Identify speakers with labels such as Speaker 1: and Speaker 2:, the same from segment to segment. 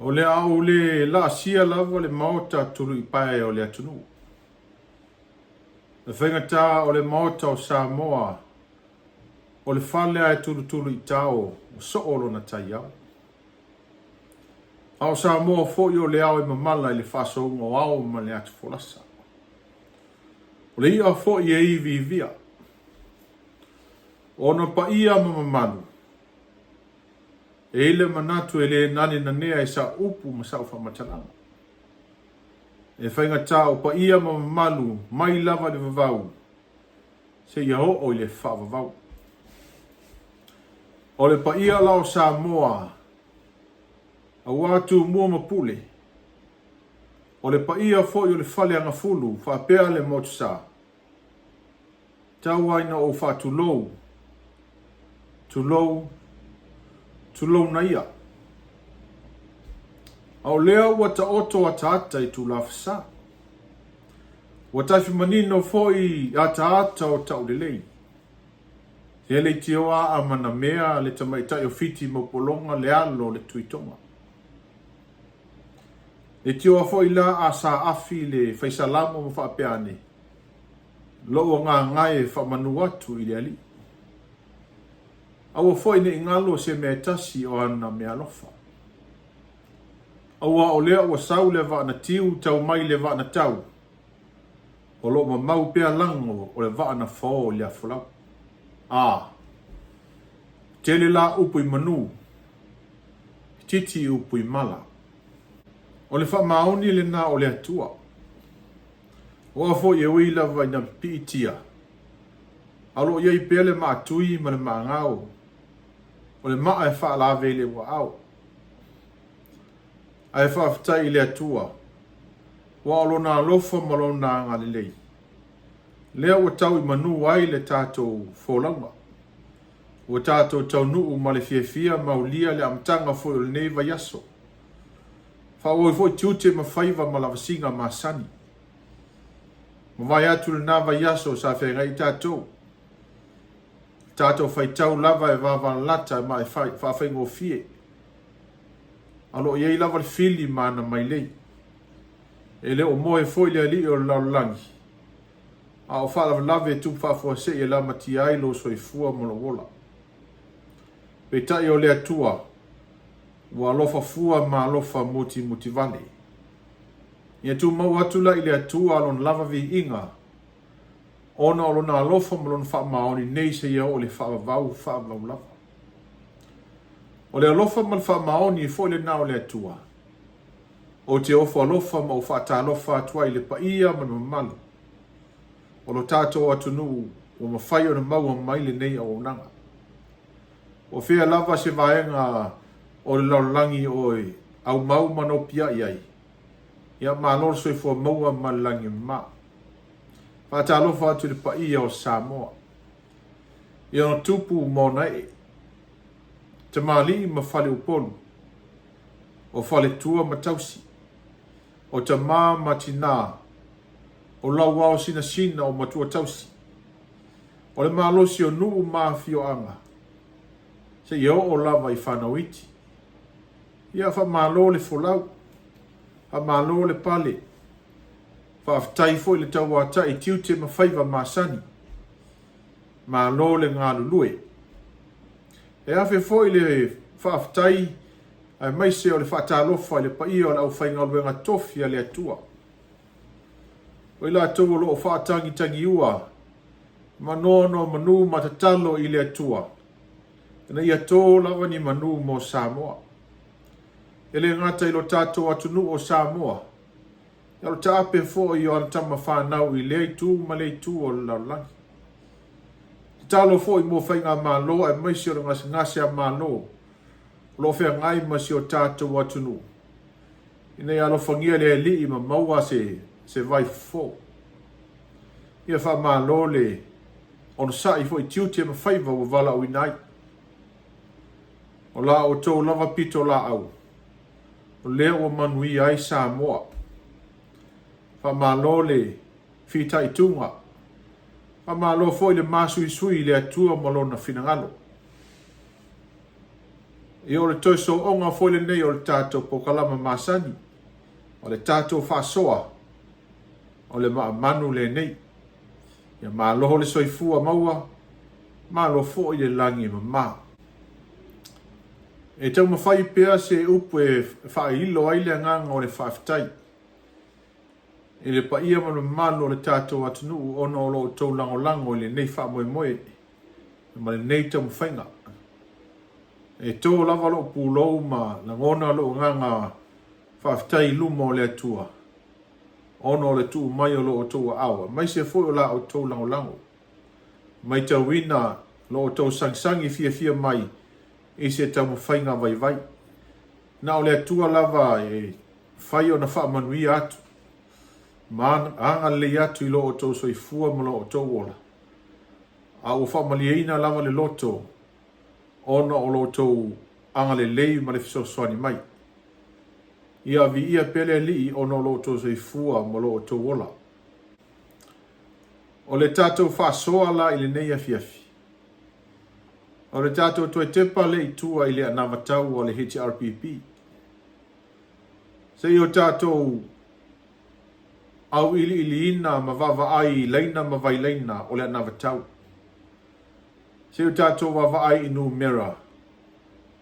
Speaker 1: O le a ou le laasia lava le Maota tuluipae o le atunuu. E faigata o le Maota o Samoa, o le fale a e tulutulu i tao, ua soo lona taiao. A o Samoa foi o le ao e mamala i le faasouga o ao ma le atufolasa. O le i'a foi e iviivia. O ona paia ma mamalu, E i ai le manatu e le nanenanea i sau upu ma sau faamatalaga. E faigata o paia ma mamalu mai lava i le vavau seia oo i le faavavau. O le paia la o Samoa aua Tumua ma Pule, o le paia foi o le Faleagafulu faapea le Motusa, Tau ai na ou faatulou, tulou, tulouna ia. A o lea ua taoto ataata i tulafasa. Ua tafi manino foi ataata o taulelei. He leitioa a manamea le tamaitai o Fiti ma Upologa le alo o le Tuitoga. Leitioa foi la a Saafi le faisalamo ma faapea ane, Lou agaga e faamanu atu i le Alii. Aua foi ne i galo se mea e tasi o ana meaalofa. Aua o lea ua sau le vaa na tiu tau mai le vaa na tau, o lo o mamau pea lago o le vaa na fao i le afolau. A, tele la upu i manu, titi upu i mala. O le faamaoni lena o le Atua. Aua foi e ui lava ina piitia, a o lo o i ai pea le maatui ma le maagao, o le maa e faalave i le uaao. Ae faafetai i le Atua, aua o Lona alofa ma Lona agalelei, lea ua tau i manu ai le tatou folauga. Ua tatou taunuu ma le fiafia maulia le amataga foi o lenei vaiaso. Faaauau foi tiute ma faiva ma lavasiga masani. Mavae atu lena vaiaso sa feagai tatou. Tatou faitau lava e vavalalata ma e faafaigofie. A o lo o i ai lava le fili ma ana mailei. E le o moe foi le alii o le lalolagi, a o faalavelave e tupu faafuasei e lamatia ai lou soifua ma lou ola. Peitai o le Atua ua alofa fua ma alofa mutimutivale. Ia tumau atu la i le Atua lona lava viiga, ona o lona alofa ma lona faamaoni nei seia oo i le faavavau faavavau lava. O le alofa ma le faamaoni foi lena o le Atua. Ou te ofo alofa ma ou faatalofa atu ai i le paia ma le mamalu o lo tatou atunuu ua mafai ona maua mai lenei auaunaga. O fea lava se vaega o le lalolagi oe aumau ma nopiai ai, ia malo le soifua maua ma le lagi e mama. Faatalofa atu i le paia o Samoa, i ona tupu ma ona ee, tamalii ma faleupolu, o faletua ma tausi, o tama ma tinā, o lauao sinasina o matua tausi, o le malosi o nuu ma afioaga, seia oo lava i fanau iti. Ia faamalo le folau, faamalo le pale, faafetai foi le tauatai tiute ma faiva masani. Malo le galulue. E afe foi le faafetai aemaise o le faatalofa i le paia o le aufaigaluega tofi a le Atua. O i latou o lo o faatagitagiua ma noanoamanu ma tatalo i le Atua ina ia tō lava ni manu mo Samoa. E le gata i lo tatou atunuu o Samoa, a o le taape foi o ana tama fanau i lea itu ma lea itu o le lalolagi. Tatalo foi mo faigamalo aemaise o le gasegase a Malo o lo o feagai ma si o tatou atunuu, ina ia alofagia le Alii ma maua se, se vai fofo. Ia faamalo le onosai foi tiute ma faiva ua valaauina ai. O la outou lava pito laau, o lea ua manuia ai Samoa. Faamalo le fitaituga. Faamalo foi le masuisui i le Atua ma Lona finagalo. Ia o le toe sooga foi lenei o le tatou polokalama masani, o le tatou faasoa o le maamanu lenei. Ia malo le soifua maua, malo foi le lagi e mama. E taumafai pea se upu e faailo ai le agaga o le faafetai i le paia ma le mamalu o le tatou atunuu ona o lo outou lagolago i lenei faamoemoe ma lenei taumafaiga. E to lava lou pulou ma lagona lou agaga faafetai i luma o le Atua ona o le tuu mai o lo outou aao aemaise foi o la outou lagolago. Matauina lo outou sagisagi fiafia mai i se taumafaiga vaivai. Na o le Atua lava e fai ona faamanuia atu ma agalelei atu i lo outou soifua ma lo outou ola, a ua faamalieina lava le loto ona o lo outou agalelei ma le fesoasoani mai. Ia viia pea le Alii ona o lo outou soifua ma lo outou ola. O le tatou faasoa la i lenei afiafi, o le tatou toe tepa lea i tua i le anavatau a le HRPP. Se i o tatou auiliiliina ma vaavaai i laina ma vailaina o le anavatau. Se i o tatou vaavaai i numera.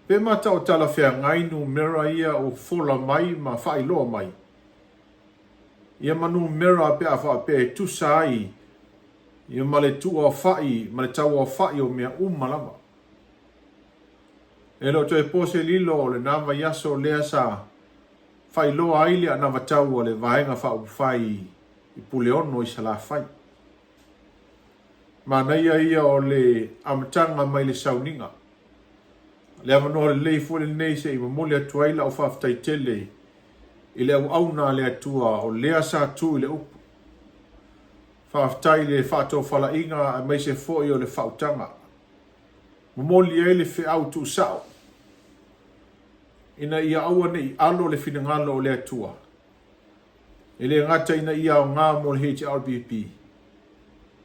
Speaker 1: Pe mata o talafeagai numera ia ua fola mai ma faailoa mai. Ia ma numera pe a faapea e tusa ai ia ma le tuuaofa'i ma le tauaofa'i o mea uma lava. E le o toe po se lilo o lena vaiaso lea sa faailoa ai le anavatau a le Vaega Faaupufai i Puleono i Salafai. Manaia ia o le amataga mai le sauniga. O le avanoa lelei foi lenei se i momoli atu ai lau faafetai tele i le auauna a le Atua o lea sa tu i le upu. Faafetai i le faatofalaiga aemaise foi o le faautaga. Momoli ai le feau tuusao ina ia aua ne i alo le finagalo o le Atua. E le gata ina ia aoga mo le HRPP,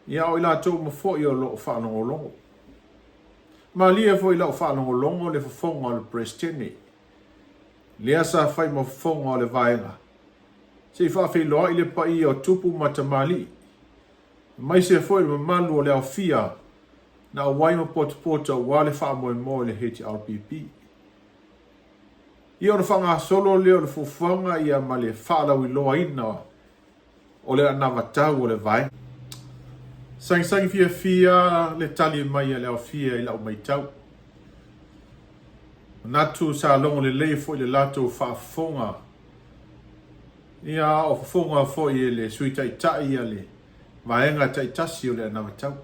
Speaker 1: ia a o i latou uma foi o lo o faalogologo. Malie foi i lau faalogologo le fofoga o le Peresetene, lea sa fai ma fofoga o le Vaega, se i faafeiloai le paia o tupu ma tamalii, aemaise foi le mamalu o le aofia na auai ma potopoto aua le faamoemoe i le HRPP. Ia ona faagasolo lea o le fuafuaga ia ma le faalauiloaina o le anavatau o le Vaega. Sagisagi fiafia le tali mai a le aofia i lau matau. Manatu sa logo lelei foi le latou faafofoga, ia a o fofoga foi e le Sui Taitai a le Vaega taitasi o le anavatau.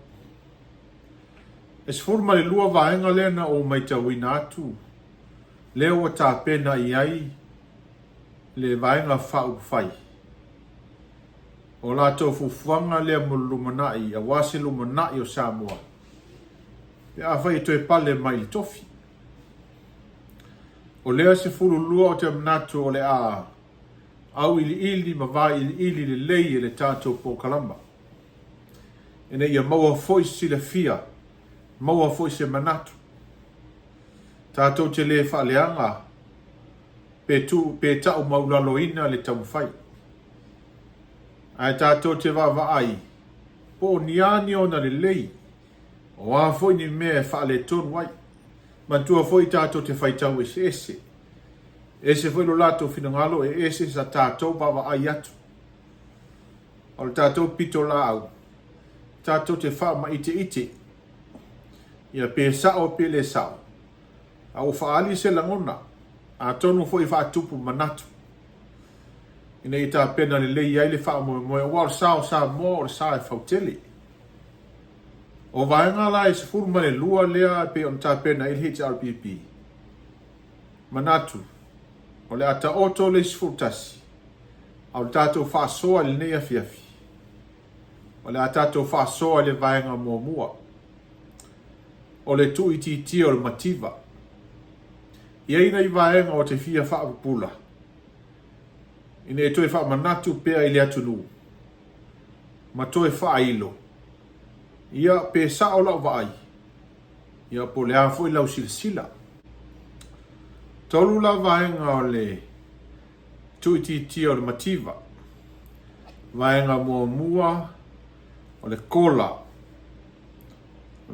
Speaker 1: E 12 vaega lea na ou matauina atu, lea ua tapena i ai le Vaega Faaupufai. O latou fuafuaga lea mo le lumanai aua se lumanai o Samoa pe afai e toe pale mai i le tofi. O lea 12 ou te manatu o le a auiliili ma vailiili lelei e le tatou polokalama ina ia maua foi se silafia, maua foi se manatu. Tatou te le faaleaga pe tuu pe tau maulaloina le taumafai. Ae tatou te vaavaai po o ni a ni ona lelei, o a foi ni mea e faaletonu ai. Manatua foi tatou te faitau eseese. E ese foi lo latou finagalo, e ese sa tatou vaavaai atu. O le tatou pitolaau, tatou te faamaiteite, ia pe sao pe le sao. A ua faaali se lagona, atonu foi e faatupu manatu, ina ia tapena lelei ai le faamoemoe, aua o le sa o Samoa o le sa e fautele. O vaega la e 12 lea e pei ona tapena ai le HRPP, manatu o le a taoto le isi 11, a o le tatou faasoa i lenei afiafi, o le a tatou faasoa i le vaega muamua. O le tuuitiitia o le mativa. E i ai nai vaega ou te fia faapupula ina ia toe faamanatu pea i le atunuu ma toe faailo, ia pe sao lau vaai, ia po o le a foi lau silasila. Tolu la vaega o le tuuitiitia o le mativa. Vaega muamua o le kola.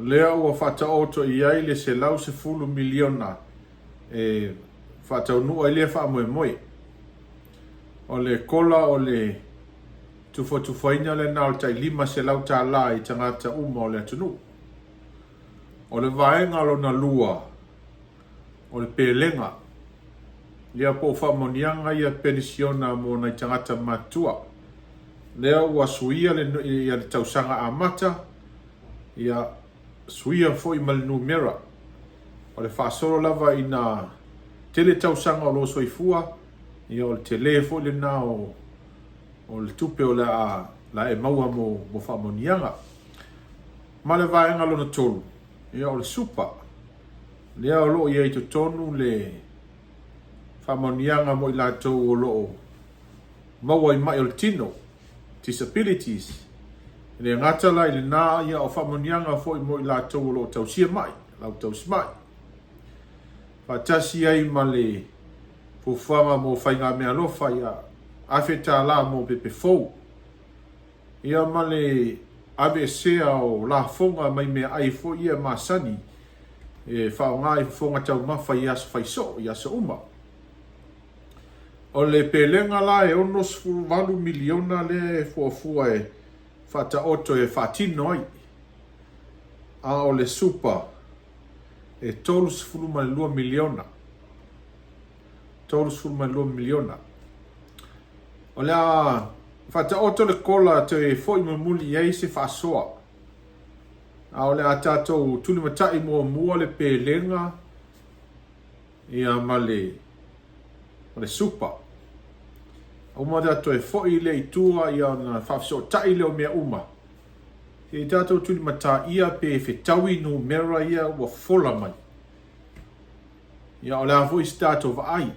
Speaker 1: Lea ua faataoto i ai le $110 miliona e faataunuu ai lea faamoemoe. O le kola o le tufatufaina lena o le tai $500 i tagata uma o le atunuu. O le vaega lona lua, o le pelega, ia po o faamanuiaga ia penisiona mo nai tagata matutua. Lea ua suia le, ia le tausaga amata, ia suia foi ma le numera. O le faasolo lava ina tele tausaga o lo soifua, ia o le tele foi lena o, o le tupe o le a, la e maua mo, mo faamanuiaga. Ma le vaega lona tolu, ia o le supa. Lea o lo o i ai i totonu le faamanuiaga mo i latou o lo o maua i mai o le tino, disabilities. E le gata la i lena, ia o faamanuiaga foi mo i latou o lo o tausia mai, lau tausi mai. Faatasi ai ma le fuafuaga mo faigameaalofa, ia $1,000 mo pepe fou. Ia ma le aveesea o lafoga mai meaai foi ia masani e faaaoga i fofoga taumafa i aso fai soo, i aso uma. O le pelega la e $68 miliona lea e fuafua e faataoto e faatino ai, a o le supa e $32 miliona. $32 miliona. O le a faataoto le kola toe foi mulimuli i ai se faasoa. A o le a tatou tulimatai muamua le pelega ia ma le, ma le supa. Uma ona toe foi lea i tua ia ona faafesootai lea o mea uma. Se i tatou tulimataia pe fetaui numera ia ua fofola mai. Ia o le a foi se tatou vaai.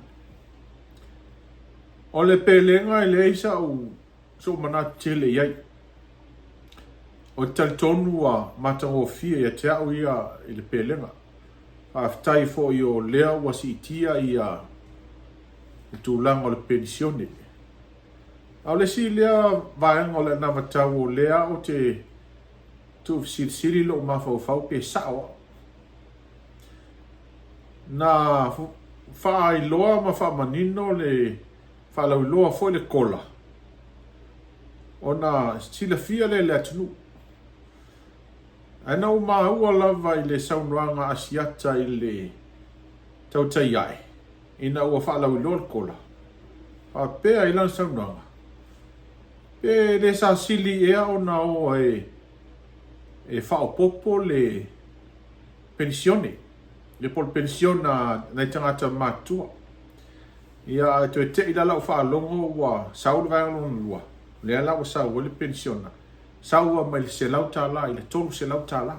Speaker 1: O le pelega e leai sa'u sou manatu tele i ai. Ou te talitonu ua matagofie ia te au ia i le pelega. Faafetai foi o lea ua siitia ia le tulaga o le penisione. A o le isi lea vaega o le anavatau o lea ou te tuufesilisili lou mafaufau pe sa'o au. Na faailoa ma faamanino le faalauiloa foi le kola ona silafia lea e le atunuu. Ae na ou maua lava i le saunoaga a Asiata i le tautai ae ina ua faalauiloa le kola, faapea i lana saunoaga, pe le sa sili ea ona o e faaopoopo le penisione, ia po o le penisiona a nai tagata matutua. Ia, ae toe te i la lau faalogo ua sau le vaega lona lua, lea la ua sau ai le penisiona, sau lava mai le $100 i le $300.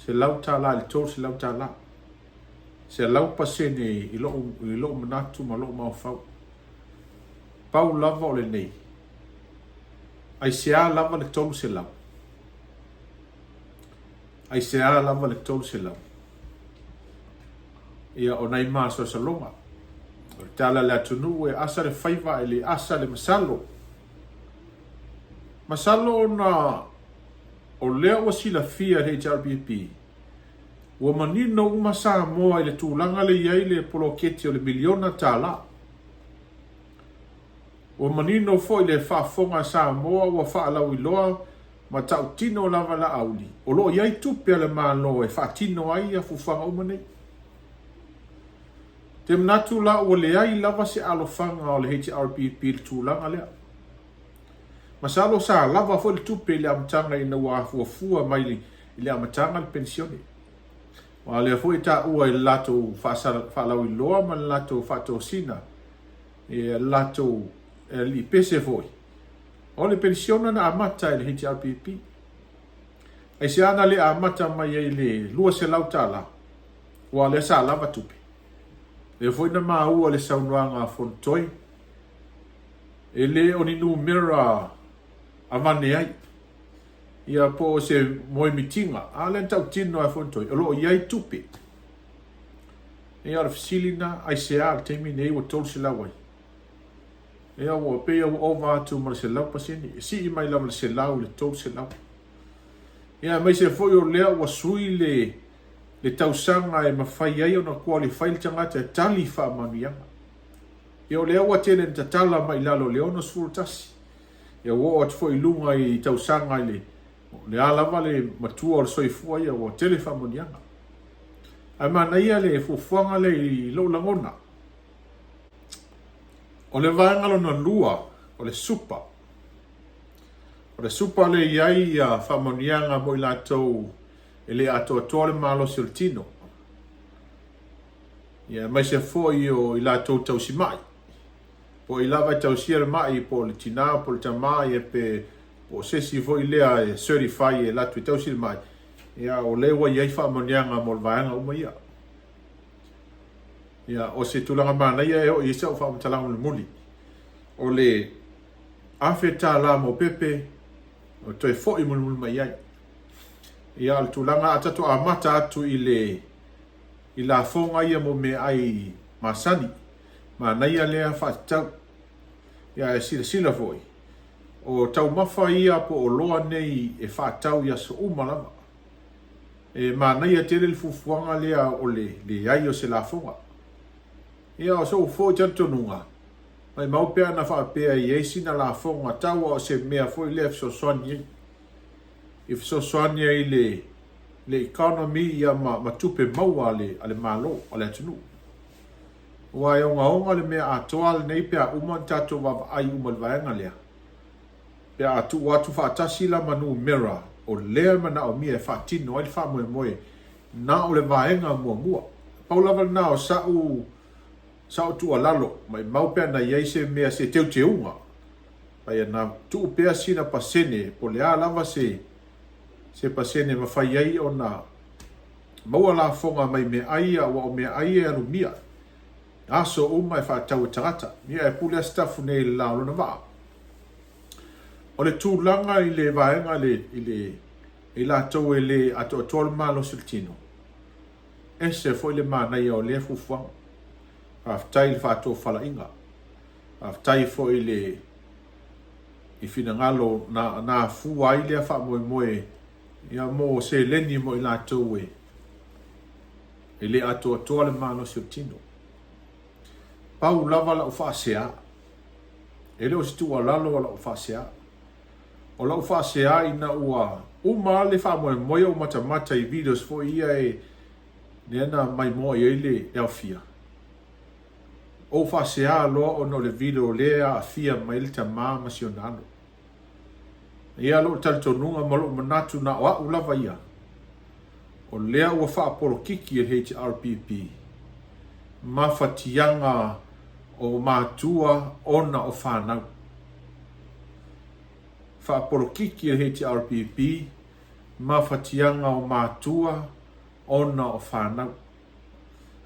Speaker 1: $100 i le $300. 100% i lou, i lou manatu ma lou mafaufau. Pau lava o lenei. Aisea lava le 300? Aisea lava le 300? Ia, o nai masalosaloga. O le tala a le atunuu e asa le faiva ae le asa le masalo. Masalo ona o lea ua silafia e le HRPP, ua manino uma Samoa i le tulaga lea e i ai le poloketi o le miliona tala. Ua manino foi le faafofoga a Samoa ua faalauiloa ma tautino lava Laauli, o lo o i ai tupe a le Malo e faatino ai ia fuafuaga uma nei. Ou te manatu la ua leai lava se alofaga o le HRPP i le tulaga lea. Masalo sa lava foi le tupe i le amataga ina ua afuafua mai i le amataga le penisione. Aua o lea foi e taua i le latou faalauiloa ma le latou faatosina e le latou alii pese foi, o le penisiona na amata e le HRPP. Aisea na le amata mai ai i le $200, aua o lea sa lava tupe. Lea foi na maua le saunoaga a Fonotoe, e le o ni numera avane ai, ia po o se moemitiga, a lea na tautino lava e Fonotoe, o lo o i ai tupe. Ia, o le fesili lena, aisea i le taimi lenei ua 300 ai? Ia, ua pei ua ova atu ma le 100%, e sii mai lava i le 100 i le 300. Ia, aemaise foi o lea ua sui le le tausaga e mafai ai ona qualify le tagata e tali faamanuiaga. Ia, o lea ua tele ina tatala mai i lalo i le 61. Ia, ua oo atu foi i luga i tausaga i le O le a lava le matua o le soifua ia, ua tele faamanuiaga. Ae manaia le fuafuaga lea i lou lagona. O le vaega lona lua, o le supa. O le supa lea e i ai ia faamanuiaga mo i latou e le atoatoa le malosi o le tino. Ia, aemaise foi o i latou tausimai. Po o ai lava e tausia le mai, po o le tina, po o le tama, ia pe po o se isi foi lea e certify e alu atu e tausi le mai, ia o lea ua i ai faamanuiaga mo le vaega uma ia. Ia, o se tulaga manaia e oo i ai sau faamatalaga mulimuli, o le $1,000 mo pepe, o toe foi mulimuli mai ai. Ia, o le tulaga a tatou amata atu i le i lafoga ia mo meaai masani, manaia lea faatatau. Ia, ae silasila foi, O taumafa ia po o oloa nei e faatau i aso uma lava. E manaia tele le fuafuaga lea o le leai o se lafoga. Ia, o sou foi talitonuga, maimau pe ana faapea e i ai sina lafoga tau a o se mea foi lea e fesoasoani ai. E fesoasoani ai i le le economy ia ma, ma tupe maua a le, a le Malo, a le atunuu. Aua e ogaoga le mea atoa lenei pe a uma ona tatou vaavaai uma i le vaega lea. Pe a tuu atu faatasi la ma numera o lea e manaomia e faatino ai le faamoemoe na o le vaega muamua. Pau lava lena o sa'u sa'u tuualalo, maimau pe ana i ai se mea, se teuteuga, ae na tuu pea sina pasene po o le a lava se se pasene e mafai ai ona Maua lafoga mai meaai ia aua o meaai ia e alumia aso uma e faatau e tagata. Ia e pule a Sitafu nei i le la o lona vaa. O le tulaga i le vaega i le, i le, i latou e le atoatoa le malosi o le tino, ese foi le manaia o lea fuafuaga. Faafetai i le faatofalaiga. Faafetai foi i le i finagalo na, na afua ai lea faamoemoe Ia mo seleni mo i latou e e le atoatoa le malosi o le tino. Pau lava lau faasea, e le o se tuualalo a lau faasea. O lau faasea ina ua uma le faamoemoe ou matamata i videos foi ia e lea na maimoa i ai le aofia. Ou faasea loa ona o le video lea e aafia mai le tama ma si ona alo. E i ai lou talitonuga ma lou manatu na o au lava ia, o lea ua faapolokiki e le HRPP mafatiaga o matua ona o fanau. Faapolokiki e le HRPP mafatiaga o matua ona o fanau.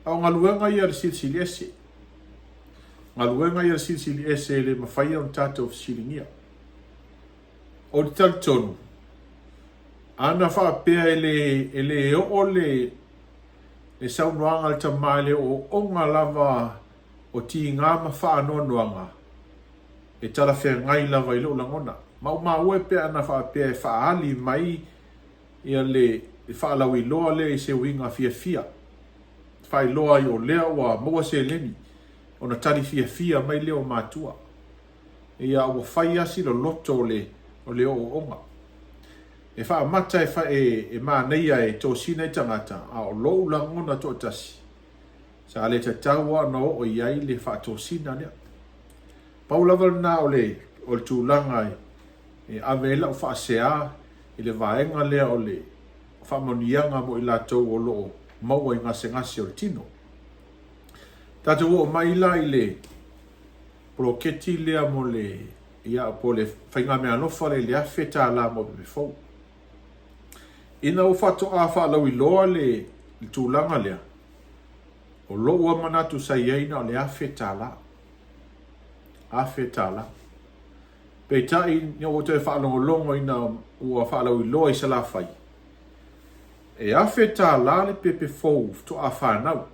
Speaker 1: A o galuega ia a le Silisili Ese. Galuega ia a le Silisili Ese e le mafai ona tatou fesiligia. Ou te talitonu, ana faapea e le, e le oo le, le saunoaga a le tama i le ooooga lava o tiga ma faanoanoaga, e talafeagai lava i lou lagona. Maumau e pe ana faapea e faaali mai ia le faalauiloa lea i se uiga fiafia, faailoa ai o lea ua maua seleni, ona tali fiafia mai lea o matua. Ia ua fai lava si loloto o le, o le ooooga. E faamata e, e, e manaia e tosina i tagata, a o lou lagona toatasi, sa le tatau lava ona oo i ai le faatosina lea. Pau lava lena o le, o le tulaga e, e ave ai lau faasea i le vaega lea o le faamanuiaga mo i latou o lo o maua i gasegase o le tino. Tatou oo mai la i le poloketi lea mo le, ia, po o le faigameaalofa lea i le $1,000 mo pepe fou. Ina ua faatoa faalauiloa le, le tulaga lea, o lou lava manatu sa i ai na o le $1,000. $1,000. Peitai, ina ua toe faalogologo ina ua faalauiloa i Salafai, e $1,000 le pepe fou faatoa fanau.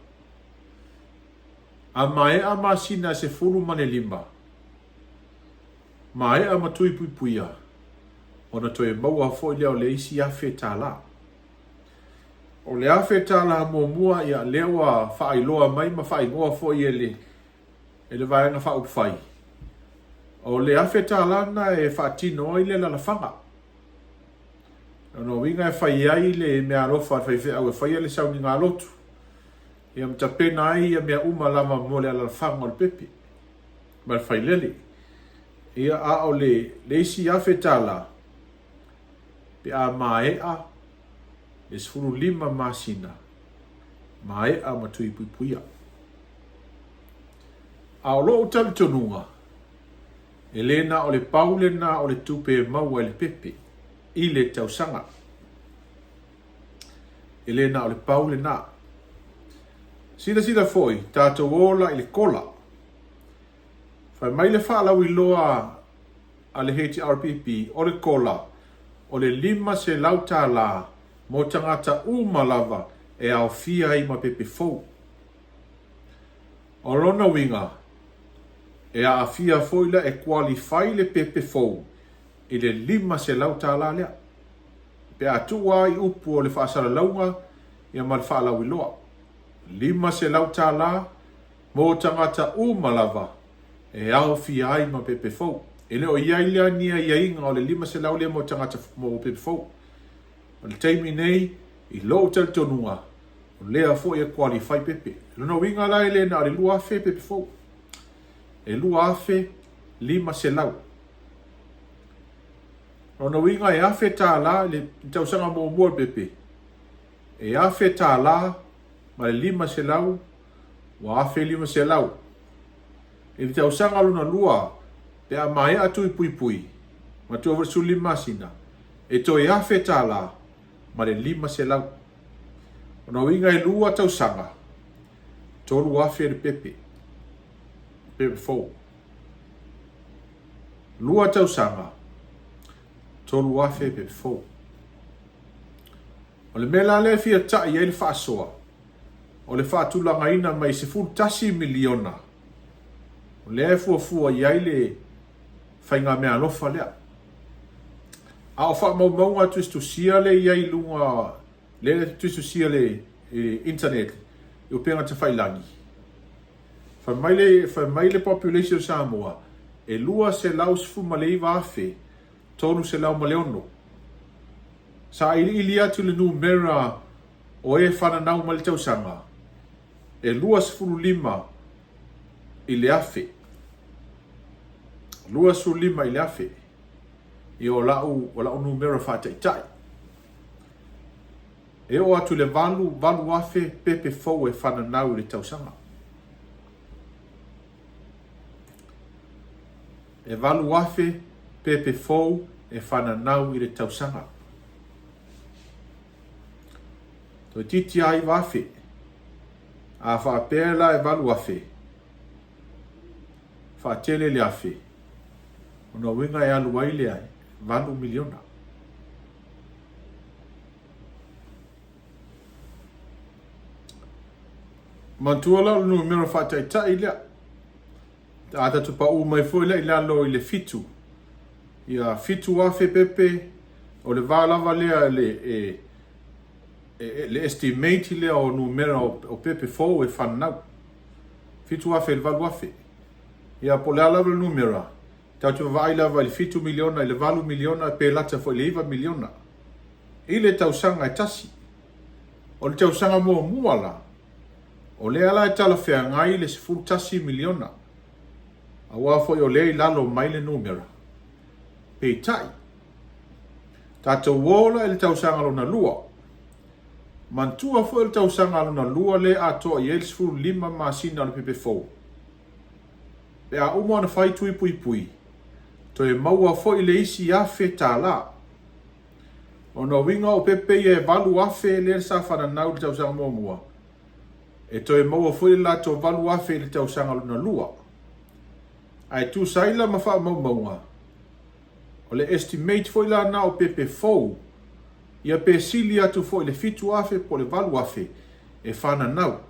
Speaker 1: A maea masina e 15, maea ma tui puipuia, ona toe maua foi lea o le isi $1,000. O le $1,000 muamua, ia, lea ua faailoa mai ma faaigoa foi e le e le Vaega Faaupufai, o le $1,000 lena e faatino ai le lalafaga. O lona uiga e fai ai le meaalofa a le faifeau e faia le sauniga lotu, ia ma tapena ai ia mea uma lava mo le alalafaga o le pepe ma le failele. Ia, a o le, le isi $1,000, pe a maea le 15 masina, maea ma tui puipuia. A o lou talitonuga, e le na o le pau lena o le tupe e maua e le pepe i le tausaga. E le na o le pau lena. Silasila foi, tatou ola i le kola. Fai mai le faalauiloa a le HRPP, o le kola, o le $500 mo tagata uma lava e aofia ai ma pepe fou. O lona uiga, e aafia foi la e qualify le pepe fou i le $500 lea. Pe a tuu lava i upu o le faasalalauga ia ma le faalauiloa. $500 mo tagata uma lava e aofia ai ma pepe fou. E le o i ai la ni aiaiga o le 500 lea mo tagata mo pepe fou. O le taimi nei, i lou talitonuga, O lea foi e qualify pepe. O lona uiga la e le na o le 2,000 pepe fou. E 2,500. O lona uiga e $1,000 le tausaga muamua o le pepe. E $1,000 ma le 500 ua 1,500. I le tausaga lona lua, pe a maea tui puipui, matua foi le 15 masina, e toe $1,000 ma le 500. O lona uiga e 2 tausaga, 3,000 le pepe, pepe fou. 2 tausaga, 3,000 pepe fou. O le mea la lea e fia ta'i ai le faasoa, o le faatulagaina mai $11 miliona, o lea e fuafua i ai le faigameaalofa lea. A o faamaumauga tusitusia lea e i ai i luga, lea e tusitusia i le internet i upega tafailagi, fai mai le, fai mai le population o Samoa, e 219,306. Sailiili atu le numera o e fananau mai le tausaga, e 25 i le afe. 25 i le afe. Ia o lau, o lau numera faataitai. E oo atu i le 8, 8,000 pepe fou e fananau i le tausaga. E 8,000 pepe fou e fananau i le tausaga. Toeitiiti lava 9,000. A faapea la e 8,000, faatele le afe, o lona uiga e alu ai le $8 miliona. Manatua la o le numera faataitai lea. A tatou paū mai foi lea i lalo i le 7, ia 7,000 pepe, o le va lava lea le, e, e, le estimate lea o numera o, o pepe fou e fananau. 7,000 i le 8,000. Ia po o le a lava le numera, tatou te vaavaai lava i le 7 miliona, i le 8 miliona, pe lata foi i le 9 miliona i le tausaga e tasi. O le tausaga muamua la, o lea la e talafeagai le 11 miliona, aua foi o lea i lalo mai le numera. Peitai, tatou o la i le tausaga lona lua. Manatua foi o le tausaga lona lua lea e atoa i ai le 15 masina o le pepe fou. Pe a uma ona fai tui puipui, toe maua foi le isi $1,000. O lona uiga o pepe ia e 8,000 lea sa fananau i le tausaga muamua, e toe maua foi le latou 8,000 i le tausaga lona lua. Ae tusa ai la ma faamaumauga, o le estimate foi la na o pepe fou, ia pe sili atu foi i le 7,000 po o le 8,000 e fananau.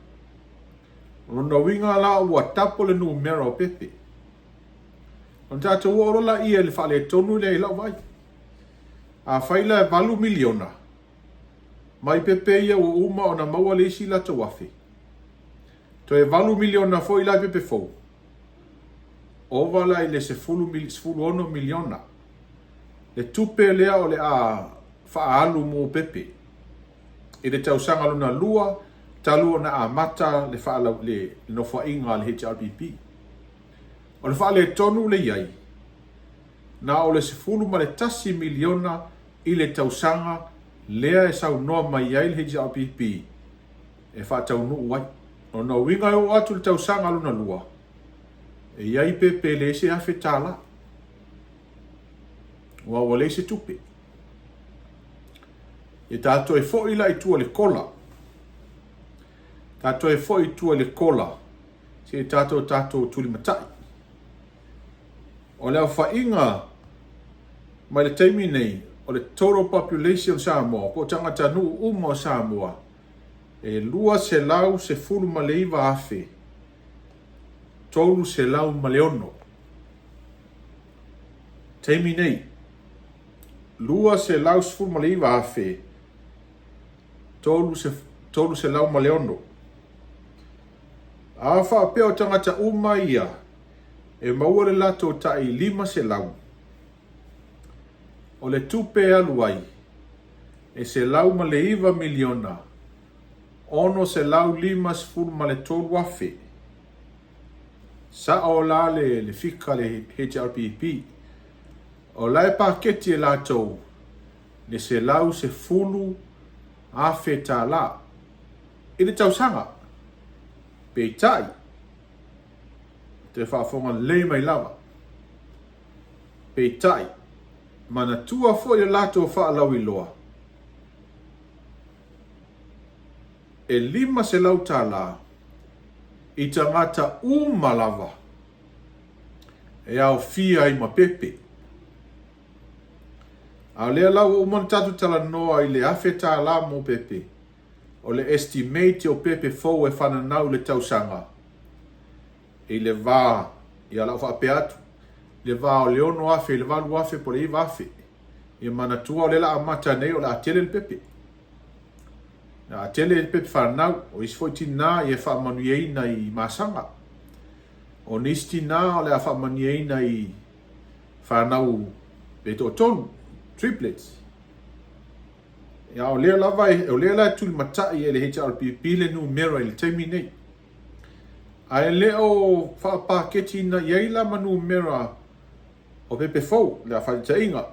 Speaker 1: O lona uiga la ua tapo le numera o pepe. Ona tatou oo loa laia i le faaletonu lea i lau vaai. Afai la e $8 miliona mai pepe ia ua uma ona maua le isi latou 1,000, toe $8 miliona foi la i pepe fou, ova la i le $16 miliona le tupe lea o le a faaalu mo pepe i le tausaga lona lua talu ona amata le nofoaiga a le HRPP. O le faaletonu le i ai, na o le $11 miliona i le tausaga lea e saunoa mai ai le HRPP e faataunuu ai. O lona uiga e oo atu i le tausaga lona lua, e i ai pepe e leai se $1,000, aua ua leai se tupe. E ta toe foi la i tua i le kola, ta toe foi i tua i le kola, se i tatou tulimatai. O le aofaiga mai le taimi nei, o le total population o Samoa, po o tagatanuu uma o Samoa, e 219,306. Taimi nei, 219,306. A faapea o tagata uma ia e maua le latou tai 500, o le tupe e alu ai e $109 miliona 653,000. Sao la le fika le HRPP. O la e paketi e latou le $110,000 i le tausaga. Peitai, te faafofoga lelei mai lava. Peitai, manatua foi le latou faalauiloa, e $500 i tagata uma lava e aofia ai ma pepe. A o lea la ua uma ona tatou talanoa i le $1,000 mo pepe, o le estimate o pepe fou e fananau i le tausaga, i le va, ia lau faapea atu, le va o le 6,000 i le 8,000 po o le 9,000. Ia manatua o lea la amata nei o le a tele le pepe. O le a tele le pepe fananau. O isi foi tinā ia faamanuiaina i masaga. O nisi tinā o le a faamanuiaina i fanau pe toatolu, triplets. Ia, o lea lava, o lea la e tulimatai e le HRPP le numera i le taimi nei. Ae le o faapaketiina i ai la ma numera o pepe fou, le faataitaiga,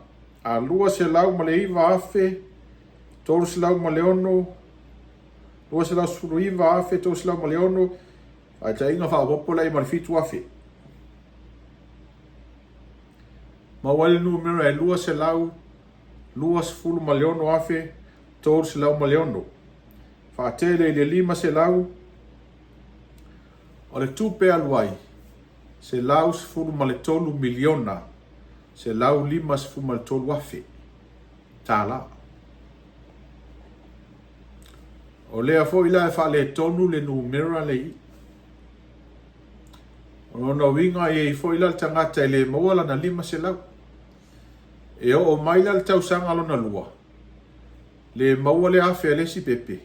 Speaker 1: a 209,306, 219,306, faataitaiga faaopoopo la i ai ma le 7,000. Maua ai le numera e 226,306. Faatele i le 500, o le tupe alu ai, $113 miliona, $153,000 tala. O lea foi la e faaletonu le numera le i. O lona uiga e i ai foi la le tagata e le maua lana 500. E oo mai la le tausaga lona lua, le maua le 1,000 a le isi pepe.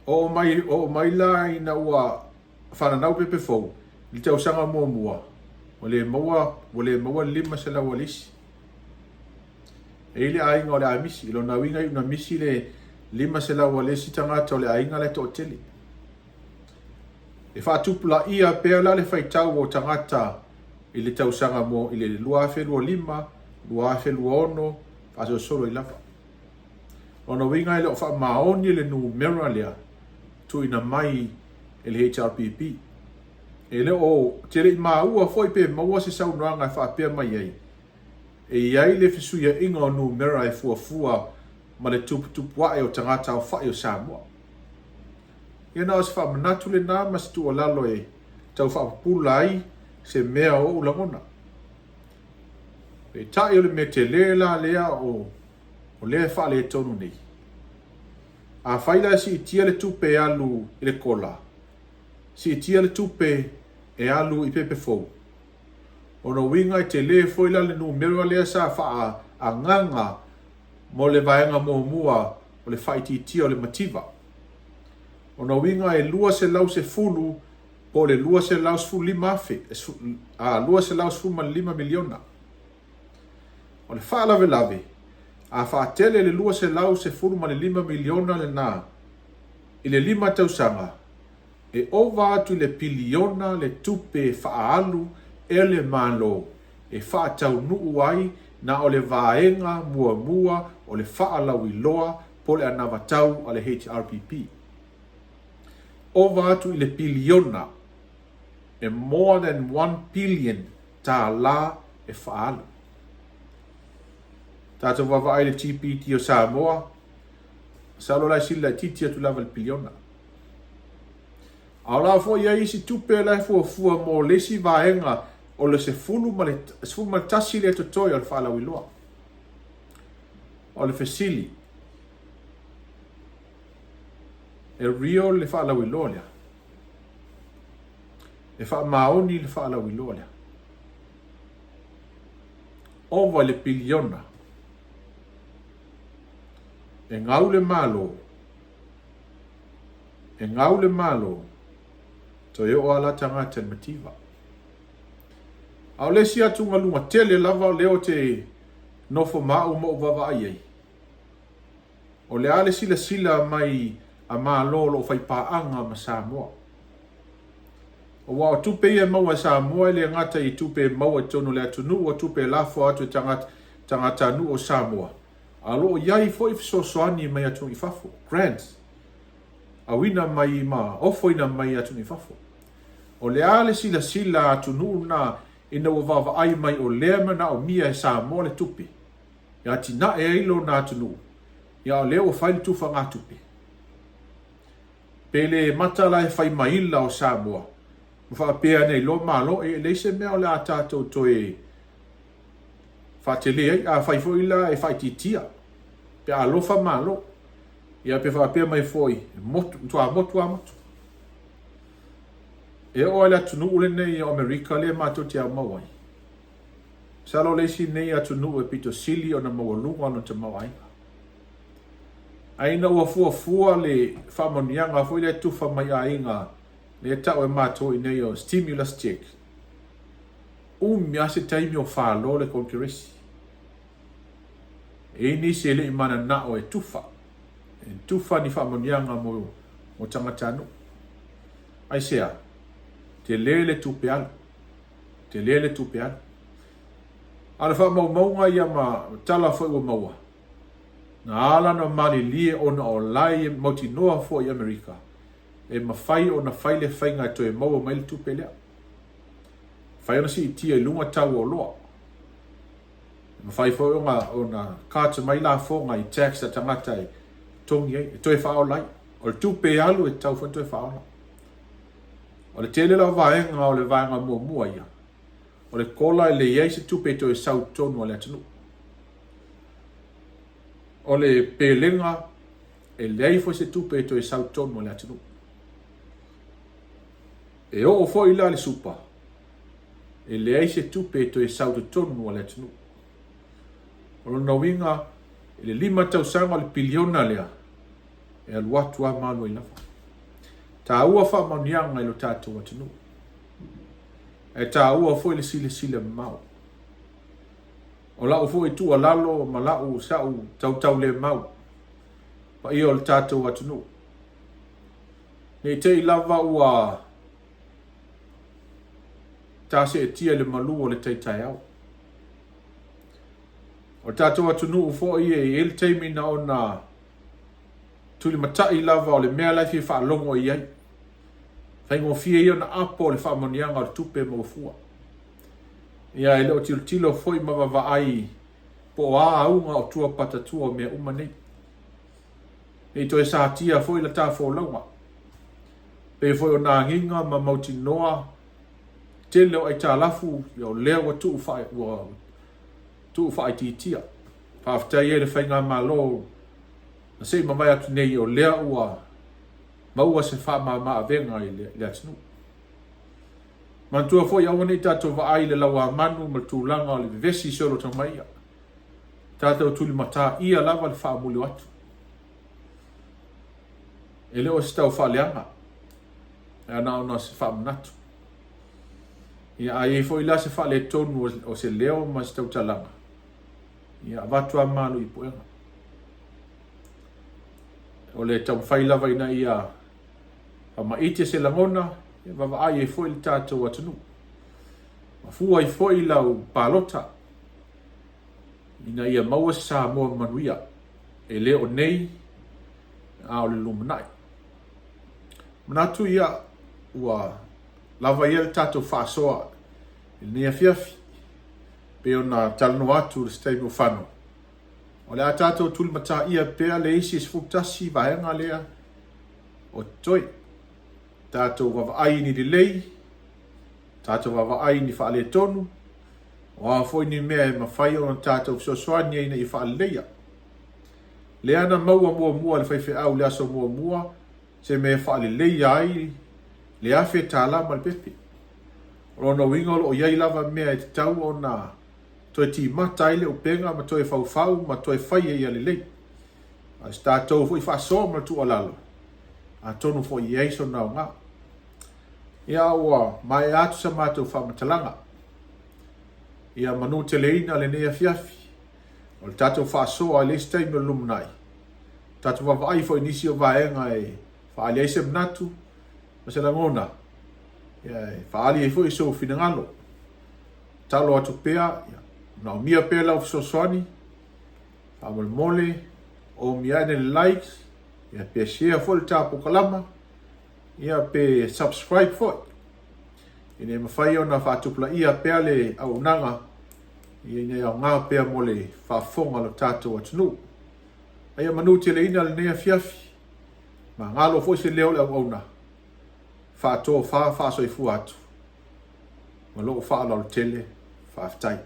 Speaker 1: Oo mai la ina ua fananau pepe fou i le tausaga muamua, ua le maua le 500 a le isi. E i ai le aiga o le a misi, i lona uiga e iu ina misi le 500 a le isi tagata o le aiga la e toatele. E faatupulaia pea la le faitau o tagata i le tausaga mo i le 2025, 2026, faasolosolo ai lava. Lona uiga e le o faamaoni le numera lea tuuina mai e le HRPP. E le o te le i maua foi pe maua se saunoaga e faapea mai ai, e i ai le fesuiaiga o numera e fuafua ma le tuputupu ae o tagata aofai o Samoa. Ia na o se faamanatu lena ma se tuualalo e tau faapupula ai se mea o ou lagona. Peitai o le mea tele la lea o lea e faaletonu nei. Afai la e siitia le tupe e alu i le kola, Siitia le tupe e alu i pepe fou. O lona uiga e tele foi la le numera lea sa faaagaga mo le vaega muamua o le faaitiitia o le mativa. O lona uiga e 210 po o le 215 afe, $215 miliona. O le faalavelave, a faatele le $215 miliona lena i le 5 tausaga, e ova atu i le piliona le tupe e faaalu e le Malo e faataunuu ai na o le vaega muamua o le faalauiloa po o le anavatau a le HRPP. Ova atu i le piliona, e more than $1 billion e faaalu. Tatou vaavaai i le GDP o Samoa, masalo la e sili laitiiti atu lava i le piliona. A o la foi e i ai isi tupe la e fuafua mo le isi vaega o le 11 lea e totoe o le faalauiloa. O le fesili, e real le faalauiloa lea? E faamaoni le faalauiloa lea? Ova i le piliona. E gau le Malo, e gau le Malo, toe oo lava la tagata i le mativa. A o le isi atugaluga tele lava lea ou te nofo ma au ma ou vaavaai i ai, o le a le silasila mai a Malo o lo o faipaaga ma Samoa. Aua o tupe ia e maua e Samoa e le gata i tupe e maua i totonu o le atunuu, o tupe e lafo atu e tagatanuu o Samoa, a o lo o i ai foi fesoasoani mai atunuu i fafo, grants, auina mai ma ofoina mai atunuu i fafo. O le a le silasila a atunuu na ina ua vaavaai mai o lea e manaomia e Samoa le tupe e atinae ai lona atunuu, a o lea ua fai le tufagatupe. Pe le mata la e fai maila o Samoa ma faapea ane ai loa Malo, e leai se mea o le a tatou toe faatele ai. Afai foi la e faaitiitia, pe a alofa Malo, ia pe faapea mai foi, e motu, matua motu lava motu. E oo lava i le atunuu lenei o Amerika lea matou te aumau ai, masalo o le isi lenei atunuu e pito sili ona maualuga lona tamaoaiga. Ae ina ua fuafua le faamanuiaga foi lea e tufa mai aiga lea e tau e matou i inei o stimulus check, umi lava se taimi o falo le Konekeresi. E i ai nisi e le i mananao e tufa, e tufa ni faamanuiaga mo tagatanuu. Aisea? Tele le tupe alu. Tele le tupe alu. A o le faamaumauga ia ma tala foi ua maua, na ala ona malilie ona o la e mautinoa foi i Amerika e mafai ona fai le faiga e toe maua mai le tupe lea. Mafai ona siitia i luga tau o oloa. E mafai foi ona cut mai lafoga i tax a tagata e totogi ai, e toe faaola ai. O le tupe e alu e tatau foi ona toe faaola. O le tele la o vaega o le vaega muamua ia, o le kola e leai se tupe e toe sau i totonu o le atunuu. O le pelega e leai foi se tupe e toe sau i totonu o le atunuu. E oo foi la le supa, e leai se tupe e toe sau i totonu o le atunuu. O lona uiga, i le 5 tausaga o le piliona lea, e alu atu lava ma alu ai lava. Taua faamanuiaga i lo tatou atunuu. Ae taua foi le silasila mamao. O lau foi tuualalo ma lau sa'u tautaulemau, paia o le tatou atunuu, ne i te i lava ua ta seetia i le malu o le tai taeao. O le tatou atunuu foi e i ai le taimi na ona tulimatai lava o le mea la e fia faalogo i ai. Faigofie ia ona apo o le faamanuiaga o le tupe maua fua. Ia e le o tilotilo foi ma vavaai po o a auga o tua patatua o mea uma nei. Ne i toe satia foi la ta folauga. Pei foi o na agiga ma mautinoa tele o aitalafu ia o lea ua tuu faa, ua tuu faaitiitia. Faafetai ai le faigamalo na se i mavae atu nei o lea ua maua se faamama avega i le atunuu. Manatua foi aua ne i tatou vaai i le lauamanu ma le tulaga o le vevesi solo mai ia. Tatou tulimataia lava le faamuli o atu. E le o se tau faaleaga, ae na ona se faamanatu. Ia, a i ai foi la se faaletonu o se leo ma se tautalaga, ia avatu lava malu i puega. O le taumafai lava ina ia faamaite se lagona, ia vaavaai ai foi le tatou atunuu. Mafua ai foi lau palota ina ia maua se Samoa manuia, e le o nei a o le lumanai. Manatu ia ua lava ia le tatou faasoa i lenei afiafi, pei ona talanoa atu i se taimi ua fano. O le a tatou tulimataia pea le isi 11 vaega lea o totoe. Tatou vaavaai i ni lelei, tatou vaavaai i ni faaletonu, o a foi ni mea e mafai ona tatou fesoasoani ai ina ia faaleleia. Lea na maua muamua e le faifeau i le aso muamua se mea e faaleleia ai le $1,000 ma le pepe. O lona uiga o lo o i ai lava mea e tatau ona toe timata ai le upega ma toe faufau ma toe fai ai ia lelei. A o se tatou foi faasoa ma le tuualalo, atonu foi e i ai sona aoga. Ia ua maea atu sa matou faamatalaga. Ia manuteleina lenei afiafi. O le tatou faasoa i le isi taimi o le lumanai, tatou vaavaai foi i nisi o vaega e faaali ai se manatu ma se lagona, ia, e faaali ai foi sou finagalo. Tatalo atu pea, ia, manaomia pea lau fesoasoani, faamolemole, omi ane le like, ia, pe share foi le ta polokalama, ia, pe subscribe foi, ina ia mafai ona faatupulaia pea le auaunaga, ia, ina ia aoga pea mo le faafofoga a lo tatou atunuu. A ia manuteleina lenei afiafi, magalo foi se leo o le auauna, faatofa faasoifua atu ma lou faaaloalo tele, faafetai.